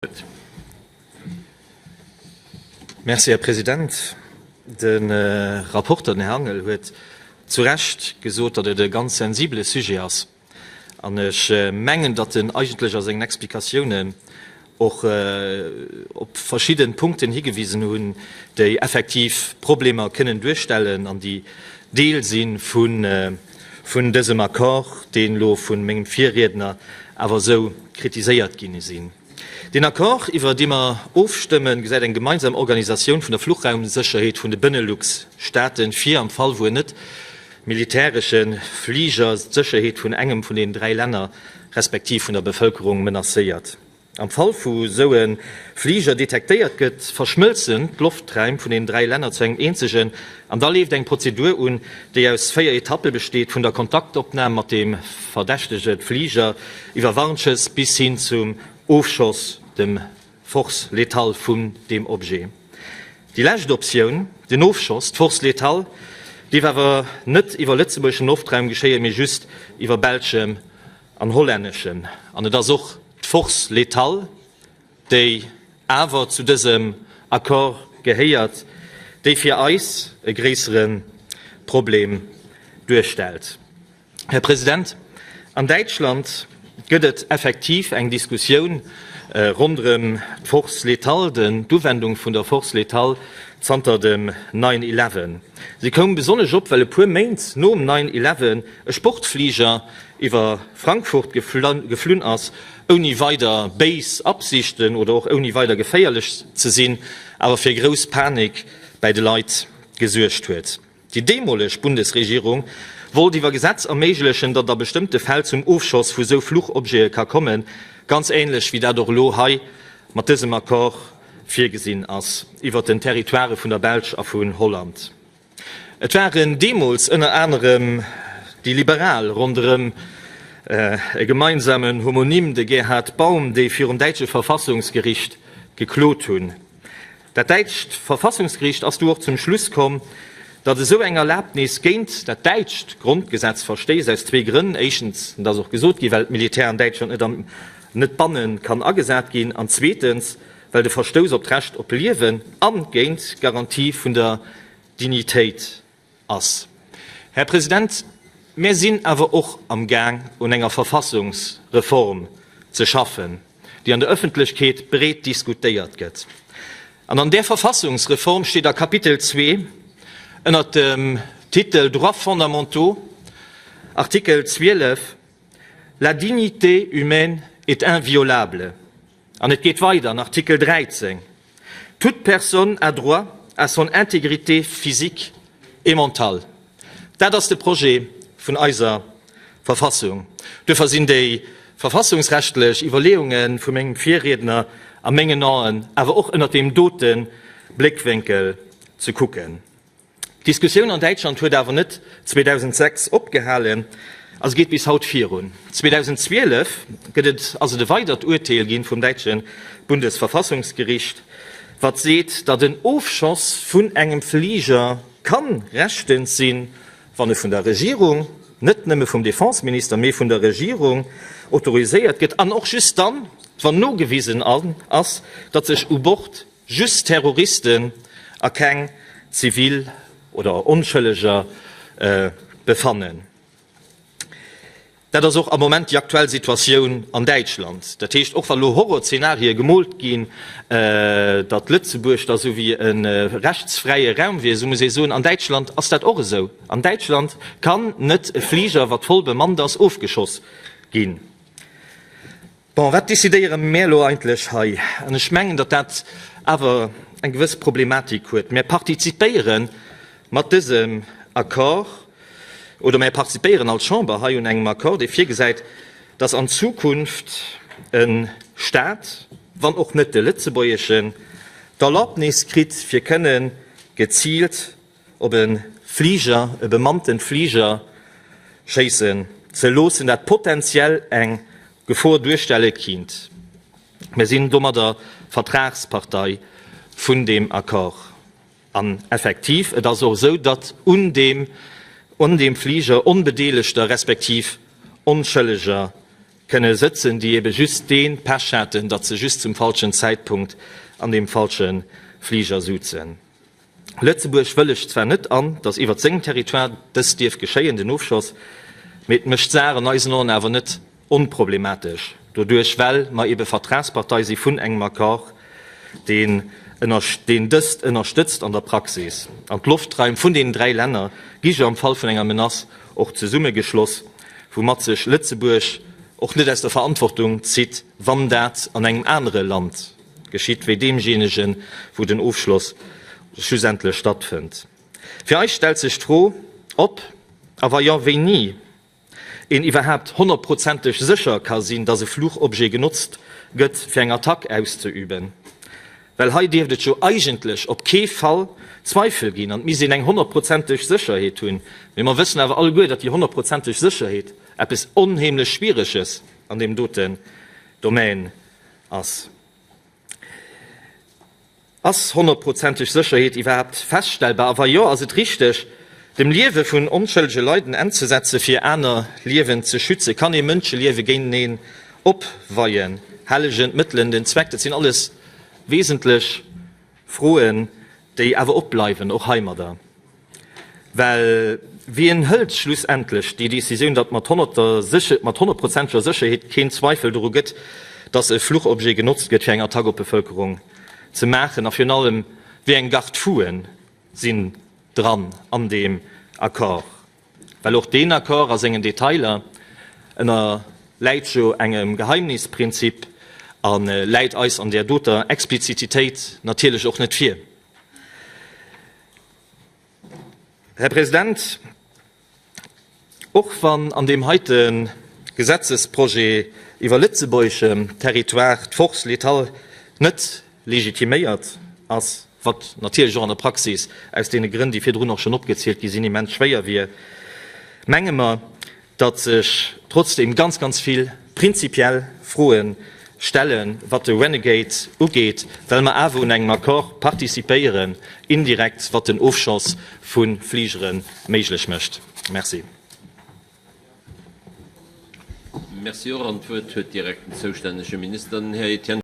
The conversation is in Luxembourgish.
Huet. Merci, Här President. De Rapporter, den Här Angel, huet zu Recht gesot, datt et e ganz sensibele Sujet ass. An ech mengen, datt en eigentlech a sengen Explikatiounen och op verschidde Punkten higewisen hunn, déi effektiv Problemer kënnen duerstellen an déi Deel si vun dësem Accord, deen elo vu mengem Virriedner awer esou kritiséiert gi sinn. Deen Accord, iwwer dee mer ofstëmmen, gesäit eng gemeinsam Organisatioun vun der Fluchraumsécherheet vun de Benelux-Staaten vir, am Fall wou en net militäresche Fliger d'Sécherheet vun engem vun den 3 Länner respektiv vun der Bevëlkerung menacéiert. Am Fall wou esou e Fliger detektéiert gëtt, verschmëlzen d'Loftraim vun den 3 Länner zu engem eenzegen an da leeft eng Prozedur un, déi aus 4 Etappe besteet, vun der Kontaktopnam mat dem verdächtege Fliger iwwer Warnschëss bis hin zum Ofschoss, dem Force létale vun deem Objet. Déi lescht Optioun, den Ofschoss, d'Force létale, dierf awer net iwwer lëtzebuergeschem Loftraum geschéien, mee just iwwer belschem an hollänneschem. An et ass och d'Force létale, déi awer zu dësem Accord gehéiert, déi fir eis e gréissere Problem duerstellt. Här President, an Däitschland gëtt et effektiv eng Diskussioun ronderëm d'Force létale, d'Uwendung vun der Force létale zanter dem Nine Eleven. Si koum besonnesch op, well e puer Méint nom Nine Eleven e Sportfliger iwwer Frankfurt geflunn ass, ouni weider béis Absichten oder och ouni weider geféierlech ze sinn, awer fir grouss Panik bäi de Leit gesuergt huet. Déi deemoleg Bundesregierung wollt iwwer Gesetz erméiglechen, datt a bestëmmte Fäll zum Ofschoss vu sou Fluchobjete ka kommen, ganz änlech wéi dat och elo hei mat dësem Accord virgesinn ass iwwert den Territoirë vun der Belsch a vun Holland. Et waren deemools ënner anerem déi Liberal ronderëm e gemeinsamen Homonym, de Gerhard Baum, déi virum däitsche Verfassungsgericht geklot hunn. Dat däitscht Verfassungsgeriicht ass du och zum Schluss komm, datt esou eng Erlabnis géint dat däitscht Grondgesetz verstéisst, aus zwee Grënn, éischtens, dat ass och gesot ginn, well d'Militär an Däitschland net am net banne kann agesat ginn, an zweetens, well de Verstouss op d'Recht op Liewen a géint d'Garantie vun der Dignitéit ass. Här President, mär sinn awer och am Gaang un enger Verfassungsreform ze schaffen, déi an der Öffentlechkeet breet diskutéiert gëtt. An an där Verfassungsreform steet a Kapitel zwee ënnert dem Titel Droits fondamentaux, Artikel 12, La dignité humaine est inviolable. An et geet weider an Artikel 13, Toute personne a droit à son intégrité physique et mentale. Dat ass de Projet vun eiser Verfassung. Duerfir sinn déi verfassungsrechtlech Iwwerleeunge vu mengem Virriedner a mengen Aen awer och ënnert deem dote Bléckwénkel ze kucken. D'Diskussioun an Däitschland huet awer net 2006 opgehalen a se geet bis haut virun. 2012 gëtt et ass et e weidert Urteel ginn vum däitsche Bundesverfassungsgericht, wat seet, datt en Ofschoss vun engem Fliger kann rechtens sinn, wann e vun der Regierung, net nëmme vum Defenseminister, mee vun der Regierung autoriséiert gëtt an och just dann, wann nogewisen ass, datt sech u Bord Just Terroristen a keng zivil oder Onschëlleger befannen. Dat ass och am Moment déi aktuell Situatioun an Däitschland. Dat heescht, och wa lo Horrorzenarie gemoolt ginn, datt Lëtzebuerg da sou wéi e rechtsfräie Raum wier, esou muss ee soen, an Däitschland ass dat och esou. An Däitschland kann net e Fliger, wat voll bemannt ass, ofgeschoss ginn. Bon, wat décidéiere mär elo eigentlech hei? An ech mengen, datt dat awer eng gewëss Problematik huet. Mär partizipéiere mat dësem Accord, oder mär partizipéieren als Chamber hei un engem Accord, dee virgesäit, datt an Zukunft e Stat, wann och net de lëtzebuergeschen, d'Erlaabnis kritt, fir kënne geziilt op e Fliger, e bemannten Fliger schéissen ze loossen, dat potenziell eng Gefor duerstelle kinnt. Mir sinn domadder Vertragspartei vun deem Accord. An effektiv, et ass och esou, datt un deem un deem Fliger Onbedeelegter respektiv Onschëlleger. Kënne sëtzen, déi ebe just dee Pech haten, datt se just zum falschen Zäitpunkt an deem falsche Fliger suzen. Lëtzebuerg wëllegt zwar net an, datt iwwert sengem Territoire dëst dierf geschéien, den Ofschoss, mee et mécht d'Saach an eisen Oen awer net onproblematesch doduerch, well mer ebe Vertragspartei si vun engem Accord, deen deen dëst ënnerstëtzt an der Praxis. An d'Loftraim vun deenen 3 Länner gi jo am Fall vun enger Menace och zesummegeschloss, woumat sech Lëtzebuerg och net aus der Verantwortung zitt, wann dat an engem anere Land geschitt wéi deemjéinegen, wou den Ofschloss schlussendlech stattfënnt. Fir eis stellt sech d'Fro, ob, a wa jo, wéini een iwwerhaapt honnertprozenteg sécher ka sinn, dass e Fluchobjet genotzt gëtt, fir eng Attack auszeüben. Well hei dierft et jo eigentlech op kee Fall Zweifel ginn an et misst een eng honnertprozenteg Sécherheet hunn. Mee mer wëssen awer alleguer, datt déi honnertprozenteg Sécherheet eppes onheemlech Schwiereges an deem doten Domän ass. Ass honnertprozenteg Sécherheet iwwerhaapt feststellbar? A wa jo, ass et richteg, dem Liewe vun onschëllege Leit en Enn ze setze fir aner Liewen ze schützen? Kann ee Mënscheliewe géinteneen opweien? Hellegen d'Mëttelen den Zweck? Dat sinn alles wesentlech Froen, déi awer opbleiwen, och heimadder. Well wien hëlt schlussendlech déi Decisioun, datt mat honnertprozenteger Sécherheet keen Zweifel doru gëtt, datt e Fluchobjet genotzt gëtt, fir eng Attack op d'Bevëlkerung ze maachen? A virun allem, wéi eng Garde-fouen sinn dran an deem Accord? Well och deen Accord a sengen Detailer ënnerläit jo engem Geheimnisprinzip a läit eis an där doter Explizititéit natierlech och net vir. Här President, och wann an deem heite Gesetzesprojet iwwer lëtzebuergeschem Territoire d'Force létale net legitiméiert ass, wat natierlech och an der Praxis aus deene Grënn, déi virdrun och schonn opgezielt gi sinn, immens schwéier wier, menge mer, datt sech trotzdeem ganz, ganz vill prinzipiell Froe stellen, wat de Renegade ugeet, well mer awer un engem Accord participéieren, indirekt, wat den Ofschoss vu Fligere méiglech mécht. Merci. Merci och. An d'Wuert huet direkt den zoustännege Minister, den Här Etienne.